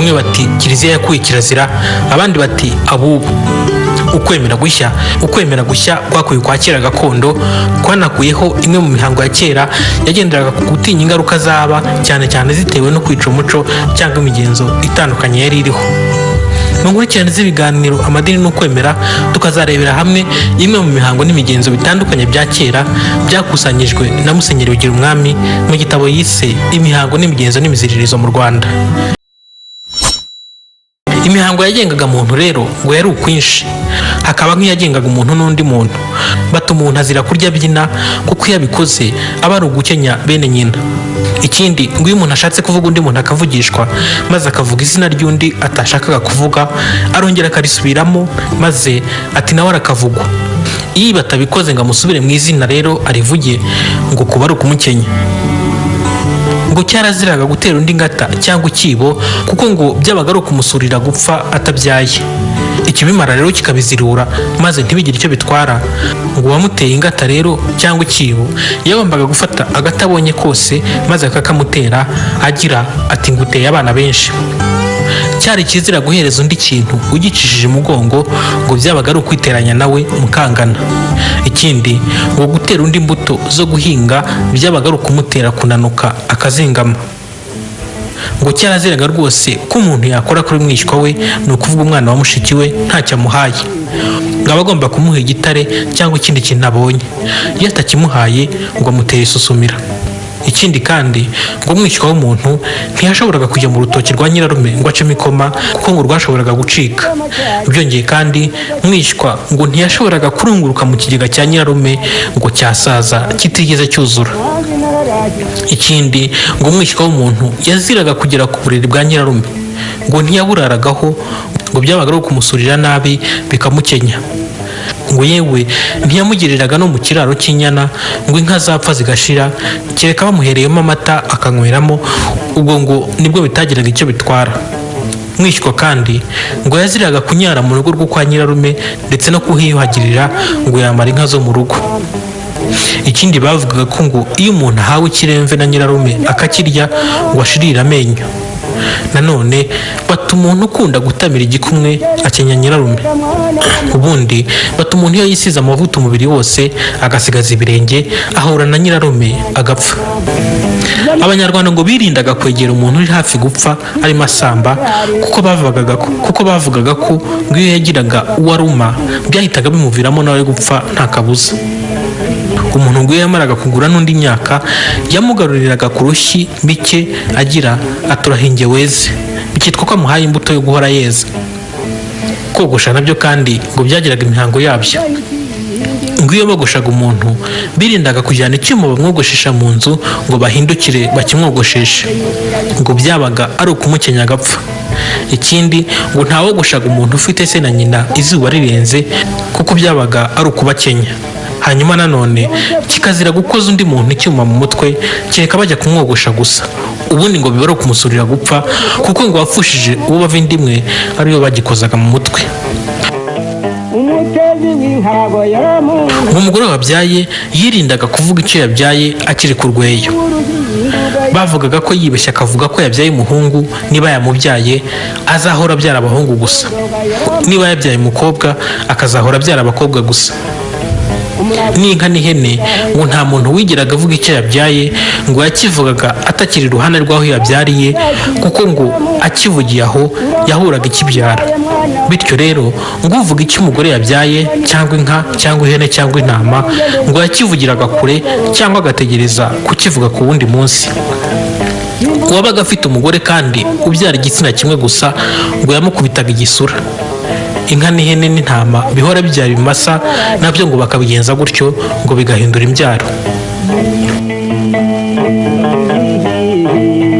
Bamwe bati Kiliziya yakuye kirazira, abandi bati abubu. Ukwemera gushya kwakuye kwa kera gakondo, kwanakuyeho imwe mu mihango ya kera yagenderaga ku gutinya ingaruka zaba, cyane cyane zitewe no kwica umuco cyangwa imigenzo itandukanye yari iriho. Mu nkurikirane z'ibiganiro Amadini n'Ukwemera, tukazarebera hamwe imwe mu mihango n'imigenzo bitandukanye bya kera byakusanyijwe na Musenyeri Bigirumwami mu gitabo yise Imihango n'Imigenzo n'Imiziririzo mu Rwanda. Imihango yagengaga muntu rero ngo yari ukwinshi, hakaba nk'iyagengaga umuntu n'undi muntu. Bata umuntu azira kurya abyina, kuko iyo abikoze aba ari ugukenya bene nyina. Ikindi, ngo iyo umuntu ashatse kuvuga undi muntu akavugishwa, maze akavuga izina ry'undi atashakaga kuvuga, arongera akarisubiramo, maze ati nawe arakavugwa. Iyo batabikoze ngo amusubire mu izina rero arivuge, ngo kuba ari ukumukenya. Ngo cyaraziraga gutera undi ingata cyangwa ikibo, kuko ngo byabaga ari ukumusurira gupfa atabyaye. Ikibimara rero kikabizirura, maze ntibigire icyo bitwara. Ngo uwamuteye ingata rero cyangwa ikibo yagombaga gufata agati abonye kose, maze akakamutera, agira ati nguteye abana benshi. Cyari kizira guhereza undi ikintu ugicishije umugongo, ngo byabaga ari ukwiteranya nawe mukangana. Ikindi, ngo gutera undi imbuto zo guhinga byabaga ari ukumutera kunanuka akazingama. Ngo cyaraziraga rwose ko umuntu yakora kuri mwishywa we, ni ukuvuga umwana wa mushiki we, ntacyo amuhaye. Ngo aba agomba kumuha igitare cyangwa ikindi kintu abonye. Iyo atakimuhaye, ngo amutera isusumira. Ikindi kandi, ngo umwishywa w'umuntu ntiyashoboraga kujya mu rutoki rwa nyirarume ngo acemo ikoma, kuko ngo rwashoboraga gucika. Byongeye kandi, mwishywa ngo ntiyashoboraga kurunguruka mu kigega cya nyirarume, ngo cyasaza kitigeze cyuzura. Ikindi, ngo umwishywa w'umuntu yaziraga kugera ku buriri bwa nyirarume, ngo ntiyaburaragaho, ngo byabaga ari ukumusurira nabi bikamukenya. Ngo yewe ntiyamugiriraga no mu kiraro cy'inyana, ngo inka zapfa zigashira, kereka bamuhereyemo amata akanyweramo, ubwo ngo nibwo bitagiraga icyo bitwara. Mwishywa kandi ngo yaziraga kunyara mu rugo rwo kwa nyirarume, ndetse no kuhiyuhagirira, ngo yamara inka zo mu rugo. Ikindi, bavugaga ko ngo iyo umuntu ahawe ikiremve na nyirarume akakirya, ngo ashirira amenyo. Nanone bata umuntu ukunda gutamira igikumwe akenya nyirarume. Ubundi bata umuntu iyo yisize amavuta umubiri wose agasigaza ibirenge, ahura na nyirarume agapfa. Abanyarwanda ngo birindaga kwegera umuntu uri hafi gupfa arimo asamba, kuko bavugaga ko ngo iyo yagiraga uwo aruma byahitaga bimuviramo nawe gupfa nta kabuza. Umuntu ngo iyo yamaraga kugura n'undi myaka, yamugaruriraga ku rushyi mike, agira aturahinge weze, bikitwa ko amuhaye imbuto yo guhora yeza. Kogosha nabyo kandi ngo byagiraga imihango yabyo. Ngo iyo bogoshaga umuntu, birindaga kujyana icyuma bamwogoshesha mu nzu ngo bahindukire bakimwogosheshe, ngo byabaga ari ukumukenya agapfa. Ikindi, ngo ntawogoshaga umuntu ufite se na nyina izuba rirenze, kuko byabaga ari ukubakenya. Hanyuma nanone kikazira gukoza undi muntu icyuma mu mutwe, kereka bajya kumwogosha gusa. Ubundi ngo biba ari ukumusurira gupfa, kuko ngo wapfushije uwo bava inda imwe ariyo bagikozaga mu mutwe. Umutezi w'inkarago yaramu. Ngo umugore wabyaye yirindaga kuvuga icyo yabyaye akiri ku rweyo. Bavugaga ko yibeshye akavuga ko yabyaye umuhungu, niba yamubyaye azahora abyara abahungu gusa, niba yabyaye umukobwa akazahora abyara abakobwa gusa. N'inka n'ihene, ngo nta muntu wigeraga avuga icyo yabyaye, ngo yakivugaga atakiri iruhande rw'aho yabyariye, kuko ngo akivugiye aho yahuraga ikibyara. Bityo rero ngo uvuga icyo umugore yabyaye, cyangwa inka cyangwa ihene cyangwa intama, ngo yakivugiraga kure cyangwa agategereza kukivuga ku wundi munsi. Uwabaga afite umugore kandi ubyara igitsina kimwe gusa, ngo yamukubitaga igisura. Inka n'ihene n'intama bihora bibyara ibimasa nabyo ngo bakabigenza gutyo, ngo bigahindura imbyaro.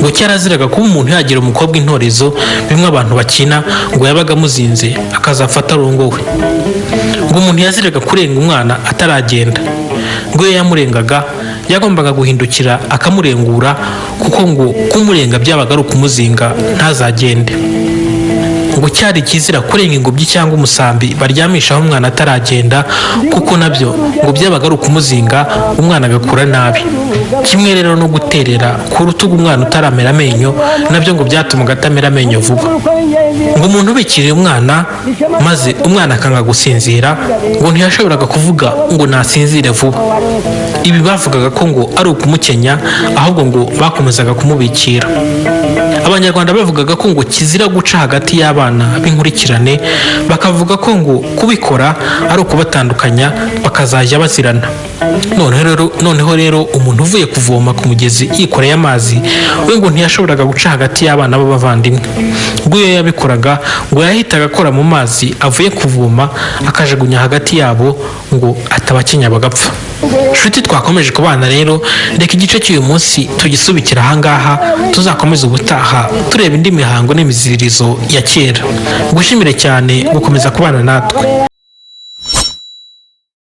Ngo cyaraziraga kuba umuntu yagira umukobwa intorezo, bimwe abantu bakina, ngo yabaga amuzinze akazafata arongowe. Ngo umuntu yaziraga kurenga umwana ataragenda, ngo iyo yamurengaga yagombaga guhindukira akamurengura, kuko ngo kumurenga byabaga ari ukumuzinga ntazagende. Ngo cyari kizira kurenga ingobyi cyangwa umusambi baryamishaho umwana ataragenda, kuko nabyo ngo byabaga ari ukumuzinga, umwana agakura nabi. Kimwe rero no guterera ku rutugu umwana utaramera amenyo, nabyo ngo byatumaga atamera amenyo vuba. Ngo umuntu ubikiriye umwana maze umwana akanga gusinzira, ngo ntiyashoboraga kuvuga ngo nasinzire vuba. Ibi bavugaga ko ngo ari ukumukenya, ahubwo ngo bakomezaga kumubikira. Abanyarwanda bavugaga ko ngo kizira guca hagati y'abana b'inkurikirane, bakavuga ko ngo kubikora ari ukubatandukanya, bakazajya bazirana. Noneho rero umuntu uvuye kuvoma ku mugezi yikoreye amazi, we ngo ntiyashoboraga guca hagati y'abana b'abavandimwe. Ubwo iyo yabikoraga, ngo yahitaga akora mu mazi avuye kuvoma akajugunya hagati yabo ngo atabakenya bagapfa. Nshuti twakomeje kubana rero, reka igice cy'uyu munsi tugisubikira ahangaha, tuzakomeze ubutaha tureba indi mihango n'imiziririzo ya kera. Gushimire cyane gukomeza kubana natwe.